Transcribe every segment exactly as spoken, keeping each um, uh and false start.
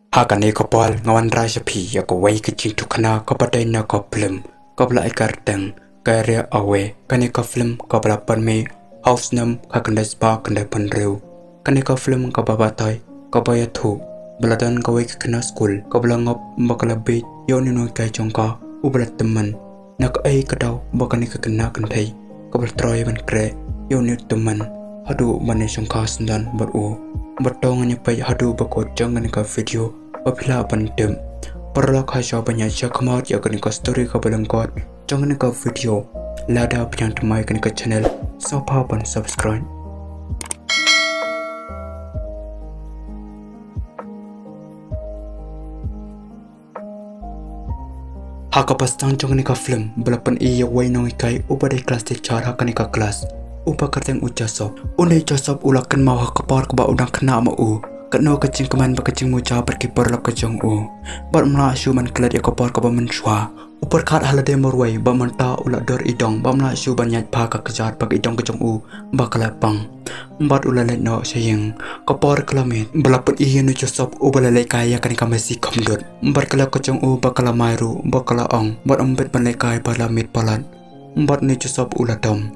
Ha kane ka por nga wanrah sha phi ïa kawei ka jingïathuhkhana kaba dei na ka film kaba la ai kyrteng Career Away. Kane ka film kaba la pynmih ha u snem khatkhyndai spah khyndaiphew hynriew. Kane ka film kaba batai kaba ïathuh ba la don kawei ka khynnah skul kaba la ngop ba ka la bieit ïa une u nonghikai jong ka uba la tymmen. Na kaei ka daw ba kane ka khynnah kynthei kaba la trei ban khreh ïa une u tymmen haduh ban ïashongkha syndon bad u. Bad to ngin ïa peit haduh ba kut jong kane ka video ba phi lah ban tip. Paralok, ha shuwa ban ïa shah khmat ïa kane ka story kaba lyngkot jong kane ka video, lada phi dang thymmai kane ka channel, sngewbha ban subscribe. Ha kaba sdang jong kane ka film ba la pyni ïa uwei u nonghikai uba dei class teacher ha kane ka class uba kyrteng u Joseph. Une u Joseph u la kynmaw ha ka por kaba u dang khynnah ma u katno ka jingkmen bad ka jingmuja bad ki paralok ka jong u. Bad um lah shuh ban klet ïa ka por kaba mynshuwa. U pyrkhat ha lade marwei ba mynta u la dur idong, ba um lah shuh ban ïaid bha ka kjat bad ka idong ka jong u ba ka la pang. Bad u la leit noh sha ïing. Ka por ka la miet ba la pyni ïa une u Joseph uba la lehkai ïa kane ka masi kham dud. Bad ka lok ka jong u ba ka la mai ruh ba ka la ong, bad ym bit ban lehkai ba la miet palat. Bad une u Joseph u la dom.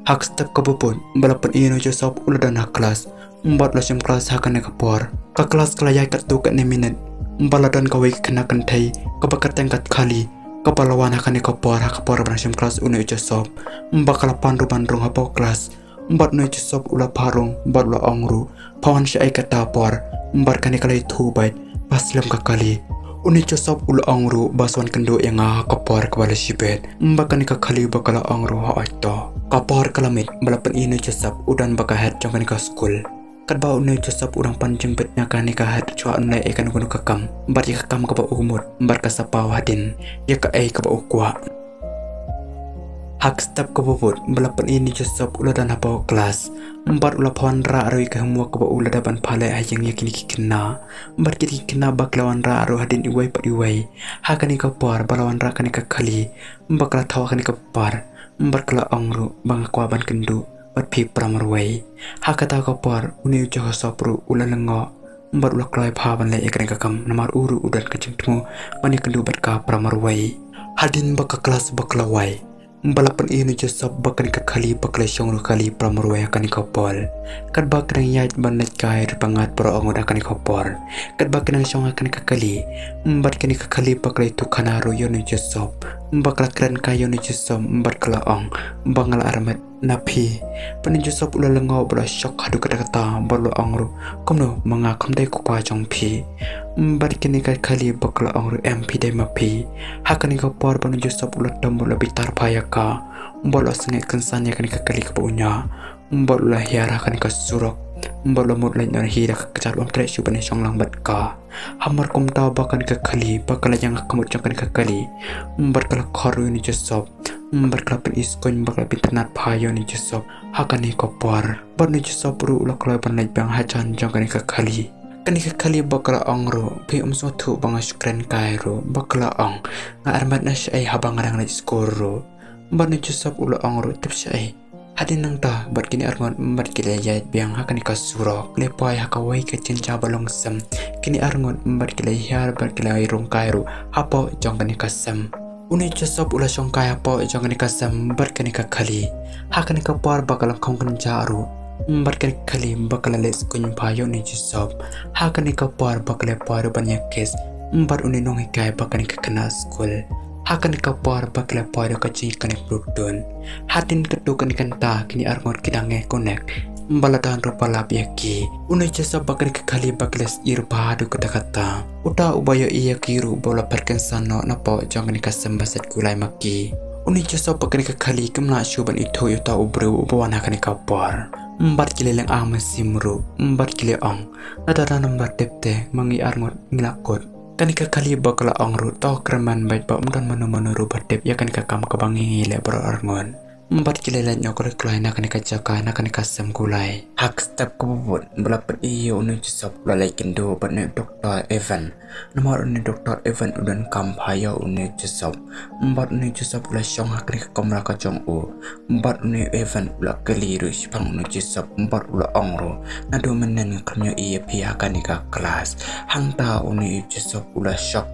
Ha ka step kaba bud ba la pyni ïa une u Joseph u la don ha class. Bad u la shim class ha kane ka por. Ka class ka la ïaid katto katne minit. Bad la don kawei ka khynnah kynthei kaba kyrteng ka Kali kaba la wan ha kane ka por, ha ka por ba dang shim class une u Joseph. Bad ka la pan ruh ban rung hapoh class. Bad une u Joseph u la phah rung bad u la ong ruh, pha wan shaei kata por? Bad kane ka la ïathuh beit ba slem ka Kali. Une u Joseph u la ong ruh ba sa wan kynduh ïa nga ha ka por kaba la shibit. Bad kane ka Kali ba ka la ong ruh, hooid to. Ka por ka la miet ba la pyni ïa une u Joseph u don bad ka head jong kane ka skul. Katba une u Joseph u dang pan jingbit na kane ka head shuwa un leh ïa kano kano ka kam bad ïa ka kam kaba u mut bad ka sa paw hadien ïa kaei kaba u kwah. Ha ka step kaba bud ba la pyni ïa une u Joseph u la don hapoh class. Bad u la pha wanrah ruh ïa ka homework kaba u la dep ban pha leh ha ïing ïa kine ki khynnah. Bad kine ki khynnah ba ki la wanrah ruh hadien iwei pa iwei. Ha kane ka por ba la wanrah kane ka Kali ba ka la thoh kane ka paper. Bad ka la ong ruh ba nga kwah ban kynduh bad phi para marwei. Ha kata ka por une u Joseph ruh u la lyngngoh bad u la kloi bha ban leh ïa kane ka kam namar u ruh u don ka jingthmu ban ïakynduh bad ka para marwei. Hadien ba ka class ba ka la wai ba la pyni ïa une u Joseph ba kane ka Kali ba ka la shong ruh kali para marwei ha kane ka por. Katba ki dang ïaid ban leit kai ruh ba ngat baroh arngut ha kane ka por. Katba ki dang shong ha kane ka Kali bad kane ka Kali ba ka la ïathuhkhana ruh ïa une u Joseph ba ka la kren kai ïa une u Joseph bad ka la ong ba nga la armet na phi. Bad une u Joseph u la lyngngoh bad u la shock haduh katta katta bad u la ong ruh, kumno ma nga kam dei u kpa jong phi? Bad kane ka Kali ba ka la ong ruh, em, phi dei ma phi. Ha kane ka por bad une u Joseph u la dom bad u la bitar bha ïa ka bad u la sangeh kynsan ïa kane ka Kali kaba u ñiah. Bad u la hiar ha kane ka surok bad u la mut leit noh hi da ka kjat, um treh shuh ban ïashong lang bad ka. Hamar kumta ba kane ka Kali ba ka la ïeng ha khmut jong kane ka Kali bad ka la khot ruh ïa une u Joseph bad ka la pyni skuñ bad ka la pyntnat bha ïa une u Joseph ha kane ka por. Bad une u Joseph ruh u la kloi ban leit biang hajan jong kane ka Kali. Kane ka Kali ba ka la ong ruh, phi ym sngewthuh ba nga shu kren kai ruh? Ba ka la ong, nga armet na shaei haba nga dang leit skul ruh? Bad une u Joseph u la ong ruh, tip shaei? Hadien nangta bad kine arngut bad ki la ïaid biang ha kane ka surok, ki la poi ha kawei ka jingjia ba long sem. Kine arngut bad ki la hiar bad ki la rung kai ruh hapoh jong kane ka sem. Une u Joseph u la shong kai hapoh jong kane ka sem bad kane ka Kali. Ha kane ka por ba ka la kham kynjah ruh bad kane ka Kali ba ka la leit skuñ bha ïa une u Joseph. Ha kane ka por ba ka la poi ruh ban ïa kiss bad une u nonghikai ba kane ka khynnah skul. Ha kane ka por ba ka la poi ruh ka jingïakynduh bluetooth. Hadien katto katne kynta kine arngut ki dang ïa connect ba la don ruh ba lap ïa ki. Une u Joseph bad kane ka Kali ba ki la syier bha haduh katta katta. Uta uba ïohi ïa ki ruh ba u la phet kynsan noh napoh jong kane ka sem ba set kulai ma ki. Une u Joseph bad kane ka Kali kim lah shuh ban ithuh ïa uta u briew uba wan ha kane ka por. Bad ki la lynga mynsiem ruh bad ki la ong, lada don ba tip te ma ngi arngut ngi la kut. Kane ka Kali ba ka la ong ruh, to kyrmen beit ba ym don mano mano ruh ba tip ïa kane ka kam kaba ngi ngi leh baroh arngut. Bad ki la leit noh kloi kloi na kane ka jaka, na kane ka sem kulai. Ha ka step kaba bud, ba la pyni ïa une u Joseph u la leit kynduh bad une u Doktor Evan. Namar une u Doktor Evan u donkam bha ïa une u Joseph. Bad une u Joseph u la shong ha kane ka kamra ka jong u. Bad une u Evan u la kylli ruh shaphang une u Joseph, bad u la ong ruh, naduh mynne ngam ïohi ïa phi ha kane ka klas. Hangta une u Joseph u la shock,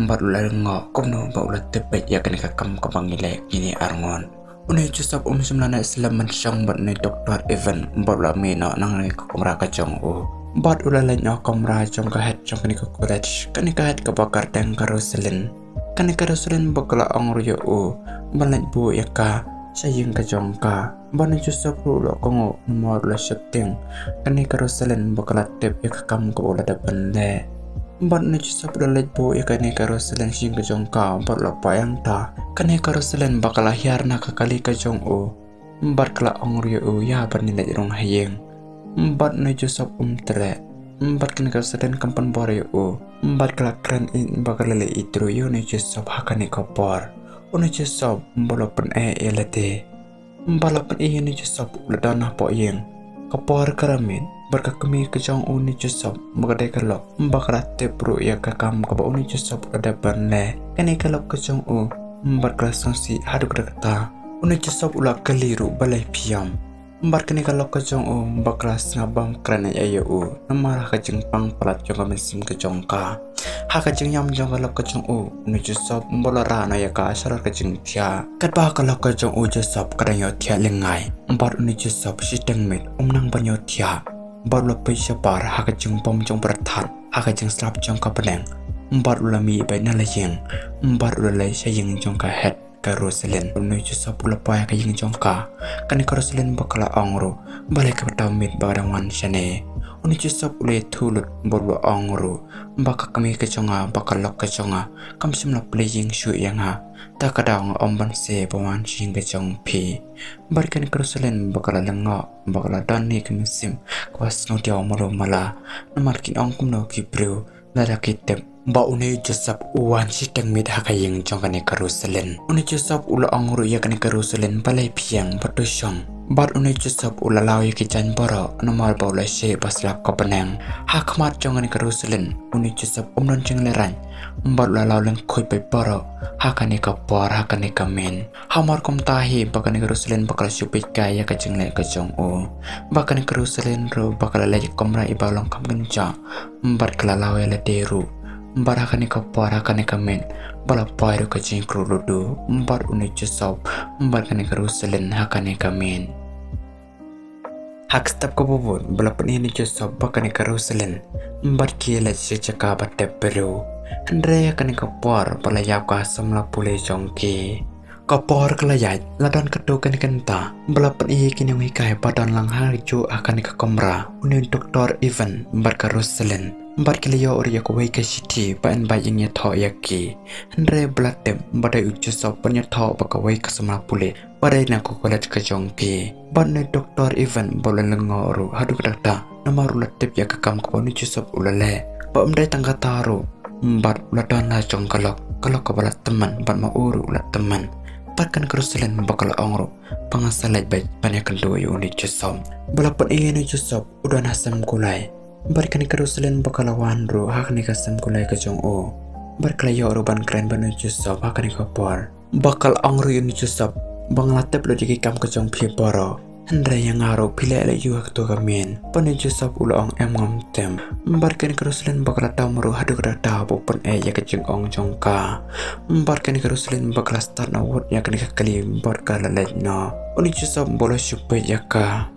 bad u la lyngngoh kumno ba u la tip beit ïa kane ka kam kaba ngi leh kine arngut. Une u Joseph um shym la neh slem ban shong bad une u Doktor Evan, bad u la mih noh na kane ka kamra ka jong u. Bad u la leit noh kamra jong ka head jong kane ka college, kane ka head kaba kyrteng ka Roselyn. Kane ka Roselyn ba ka la ong ruh ïa u ban leit buh ïa ka sha ïing ka jong ka. Bad une u Joseph ruh u la kohnguh namar u la sheptieng kane ka Roselyn ba ka la tip ïa ka kam kaba u la dep ban leh. Bad une u Joseph u la leit buh ïa kane ka Roselyn sha ïing ka jong ka, bad u la poi hangta. Kane ka Roselyn ba ka la hiar na ka kali ka jong u, bad ka la ong ruh ïa u ïa ban leit rung ha ïing. Bad une u Joseph um treh. Bad kane ka Roselyn kam pynbor ïa u. Bad ka la kren ïa u ba ka la leh ïa u Joseph ha kane ka por. Une u Joseph ba la pyneh ïa lade. Ba la pyni ïa une u Joseph u la don hapoh ïing. Ka por ka la miet, bad ka kmie ka jong une u Joseph ba ka dei ka lok, ba ka la tip ruh ïa ka kam kaba une u Joseph u la dep ban leh. Kane ka lok ka jong u, bad ka la sngewsih haduh katta katta. Une u Joseph u la kylli ruh balei phi ïam. Bad kane ka lok ka jong u, ba ka la sngap bam kren ïa u, namar ha ka jingpang palat jong ka mynsiem ka jong ka. Ha ka jingïam jong ka lok ka jong u, une u Joseph ba la rah noh ïa ka shalor ka jingthiah. Katba ka lok ka jong u Joseph ka dang ïohthiah lyngngai. Bad une u Joseph shiteng miet um nang ban ïohthiah. Bad u la peit shabar ha ka jingbam jong u Barathon, ha ka jingslap jong ka bneng. Bad u la mih beit na la ïing. Bad u la leit sha ïing jong ka head ka Roselyn. Une u Joseph u la poi ha ka ïing jong ka. Kane ka Roselyn ba ka la ong ruh, balei kaba tau miet ba ka dang wan shane. Une u Joseph u la ïathuh lut bad u la ong ruh, ba ka kmie ka jong nga, ba ka lok ka jong nga, kam shym la plie ïing shuh ïa nga. Te ka daw nga ym banse ban wan sha ïing ka jong phi. Bad kane ka Roselyn ba ka la lyngngoh, ba ka la don ïa ka mynsiem kaba sngewdiaw malu mala. Namar kin ong kumno ki briew lada ki tip ba une u Joseph u wan shiteng miet ha ka ïing jong kane ka Roselyn. Une u Joseph u la ong ruh ïa kane ka Roselyn balei phi ïeng bad to shong. Bad une u Joseph u la law ïa ki jaiñ baroh namar ba u la shah ba slap ka bneng. Ha khmat jong kane ka Roselyn, une u Joseph um don jinglehrain. Bad u la law lyngkhuid beit baroh ha kane ka por, ha kane ka miet. Hamar kumta hi ba kane ka Roselyn ba ka la shu peit kai ïa ka jingleh ka jong u. Ba kane ka Roselyn ruh ba ka la leit kamra iba long kham kynjah. Bad ka la law ïa lade ruh. Bad ha kane ka por, ha kane ka miet, ba la poi ruh ka jingkyrkhu ludu. Bad une u Joseph bad kane ka Roselyn ha kane ka miet. Ha ka step kaba bud ba la pyni une u Joseph bad kane ka Roselyn. Bad ki leit sha jaka ba tep briew. Hynrei ha kane ka por ba la ïap ka samla pule jong ki. Ka por ka la ïaid, la don katto katne kynta ba la pyni ïa kine nonghikai ba don lang ha juh ha kane ka kamra. Une u Doktor Evan bad ka Roselyn. Bad ki la ïoh ruh ïa kawei ka shithi ba invite ïa ngi ïathoh ïa ki. Hynrei ba la tip ba dei u Joseph ban ïathoh bad kawei ka samla pule ba dei na ka college ka jong ki. Bad une u Doktor Evan ba u la lyngngoh ruh haduh katta katta namar u la tip ïa ka kam kaba une u Joseph u la leh. Bad ym dei tang kata ruh, bad u la don la jong ka lok, ka lok kaba la tymmen, bad ma u ruh u la tymmen. Bad kane ka Roselyn ba ka la ong ruh ba nga sa leit beit ban ïakynduh ïa une u Joseph. Ba la pyni ïa une u Joseph u don ha sem kulai. Bad kane ka Roselyn ba ka la wan ruh ha kane ka sem kulai ka jong u. Bad ka la ïoh ruh ban kren bad une u Joseph ha kane ka por. Ba ka la ong ruh ïa une u Joseph ba nga la tip lut ïa ki kam ka jong phi baroh. Hynrei ïa nga ruh phi leh leh ïa u ha kato ka miet. Bad une u Joseph u la ong em, ngam tip. Bad kane ka Roselyn ba ka la tam ruh haduh katta katta ba u pyneh ïa ka jingong jong ka. Bad kane ka Roselyn ba ka la start noh wut ïa kane ka kali bad ka la leit noh. Une u Joseph ba u la shu peit ïa ka.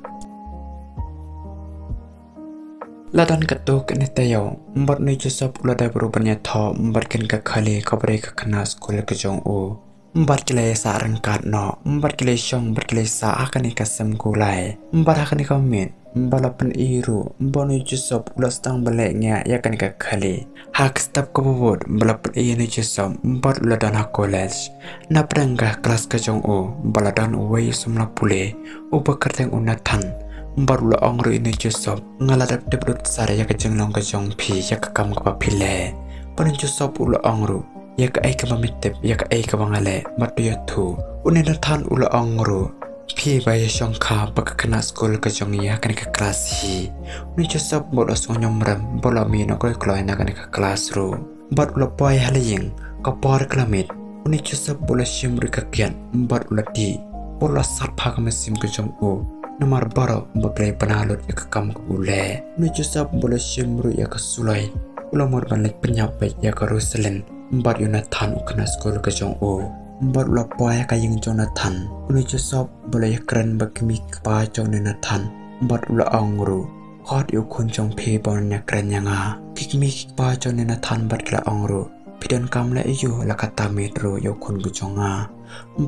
La don katto katne taïew, bad une u Joseph u la dep ruh ban ïathoh bad kane ka kali kaba dei ka khynnah skul ka jong u. Bad ki la ïasah ryngkat noh, bad ki la shong, bad ki la ïasah ha kane ka sem kulai. Bad ha kane ka miet ba la pyni ruh ba une u Joseph u la sdang ban leh ngiah ïa kane ka kali. Ha ka step kaba bud ba la pyni ïa une u Joseph bad u la don ha college. Na pdeng ka klas ka jong u ba la don uwei u samla pule uba kyrteng u Nathan. Bad u la ong ruh ïa une u Joseph, nga la dep tip lut sar ïa ka jinglong ka jong phi ïa ka kam kaba phi leh. Bad une u Joseph u la ong ruh, ïa kaei kaba me tip, ïa kaei kaba nga leh, bad to ïathuh. Une u Nathan u la ong ruh, Phi ba ïa shongkha ba ka khynnah skul ka jong ngi ha kane ka klas hi. Une u Joseph bad u la sngew ñiewrem bad u la mih noh kloi kloi na kane ka klas ruh. Bad u la poi ha la ïing, ka por ka la miet. Une u Joseph bad u la shim ruh ïa ka kiad bad u la dih bad u la sat ha ka mynsiem ka jong u. Namar baroh ba ki la ïa bna lut ïa ka kam kaba u leh. Une u Joseph bad u la shim ruh ïa ka suloi, u la mut ban leit pynïap beit ïa ka Roselyn bad ïa u Nathan u khynnah skul ka jong u. Bad u la poi ha ka ïing jong u Nathan. Une u Joseph bad u la ïakren bad ki kmie ki kpa jong une u Nathan bad u la ong ruh, khot ïa u khun jong phi ba un ïakren ïa nga. Ki kmie ki kpa jong une u Nathan bad ki la ong ruh, phi donkam leh aïu la katta miet ruh ïa u khun ka jong nga.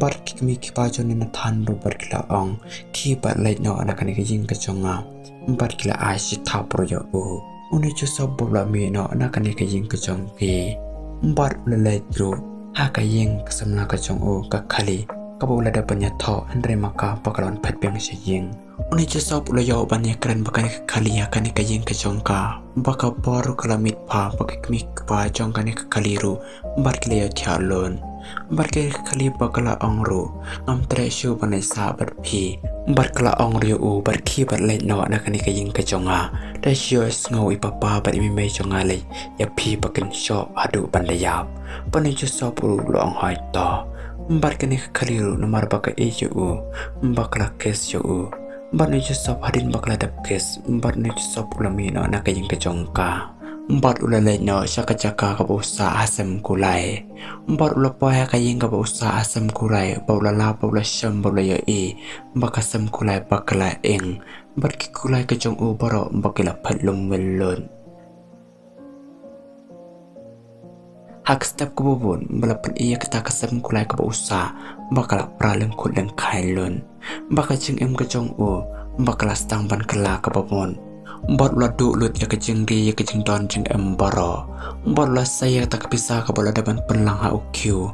Bad ki kmie ki kpa jong une u Nathan ruh bad ki la ong, khie bad leit noh na kane ka ïing ka jong nga. Bad ki la ai shi thap ruh ïa u. Une u Joseph bad u la mih noh na kane ka ïing ka jong ki. Bad u la leit ruh ha ka ïing ka samla ka jong u, ka Kali, kaba u la dep ban ïathoh hynrei ma ka ba ka la wan phet biang sha ïing. Une u Joseph u la ïoh ban ïakren bad kane ka Kali ha kane ka ïing ka jong ka. Ba ka por ruh ka la miet bha, ba ki kmie ki kpa jong kane ka Kali ruh bad ki la ïohthiah lut. Bad kane ka Kali ba ka la ong ruh, ngam treh shuh ban leit sah bad phi. Bad ka la ong ruh ïa u, bad khie bad leit noh na kane ka ïing ka jong nga. Te shu ïohsngew i papa bad i mei mei jong nga lei ïa phi ba kin shoh haduh ban da ïap. Bad une u Joseph ruh u la ong hooid to. Bad kane ka Kali ruh namar ba ka ïeit ïa u, ba ka la kiss ïa u. Bad une u Joseph hadien ba ka la dep kiss, bad une u Joseph u la mih noh na ka ïing ka jong ka. Bad u la leit noh sha ka jaka kaba u sah ha sem kulai. Bad u la poi ha ka ïing kaba u sah ha sem kulai, bad u la lap bad u la shem bad u la ïohi ba ka sem kulai ba ka la ing. Bad ki kulai ka jong u baroh ba ki la phet lum wel lut. Ha ka step kaba bud ba la pyni ïa kata ka sem kulai kaba u sah ba ka la pra lyngkhuh lyngkhai lut. Ba ka jingim ka jong u ba ka la sdang ban kylla kaba mut. Bad u la duh lut ïa ka jingri ïa ka jingdon jingem baroh. Bad u la sei ïa kata ka pisa kaba u la dep ban pynlang ha u queue.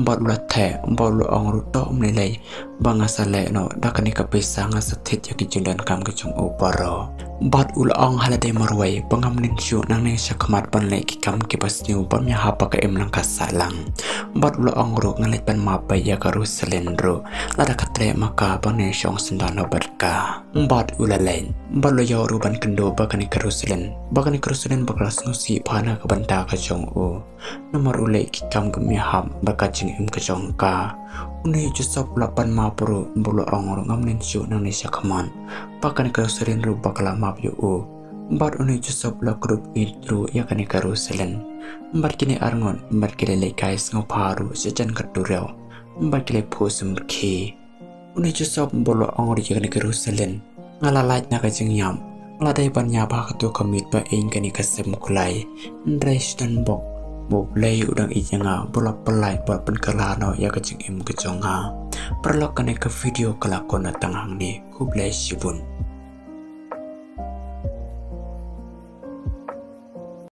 Bad u la theh, bad u la ong ruh to ym lei lei ba nga sa leh noh da kane ka pisa, nga sa thied ïa ki jingdonkam ki jong u baroh. Bad u la ong ha lade marwei ba ngam nym shuh nangne shakhmat ban leh ki kam kiba sniew bym ïahap ba ka imlang ka sahlang. Bad u la ong ruh nga leit ban map beit ïa ka Roselyn ruh lada ka treh ma ka ban nym shong syndon noh bad ka. Bad u la leit, bad u la ïoh ruh ban kynduh bad kane ka Roselyn, bad kane ka Roselyn ba ka la sngewsih bha na ka bynta ka jong u. Namar u leh ki kam kim ïahap bad ka jingim ka jong ka. Une u Joseph u la pan map ruh bad u la ong ruh ngam nym shuh nangne shakhmat. Bad kane ka Roselyn ruh ba ka la map ïa u. Bad une u Joseph u la kdup ïeit ruh ïa kane ka Roselyn. Bad kine arngut bad ki la leit kai sngewbha ruh sha jan ka duriaw. Bad ki la phuh sumrkhie. Une u Joseph bad u la ong ruh ïa kane ka Roselyn, nga la lait na ka jingïap. Nga la dei ban ïap ha kato ka miet ba ing kane ka sem kulai. Hynrei shu don bok ba U Blei u dang ïeit ïa nga bad u la pyllait bad pynkylla noh ïa ka jingim ka jong nga. Paralok, kane ka video ka la kut noh tang hangne. Khublei shibun.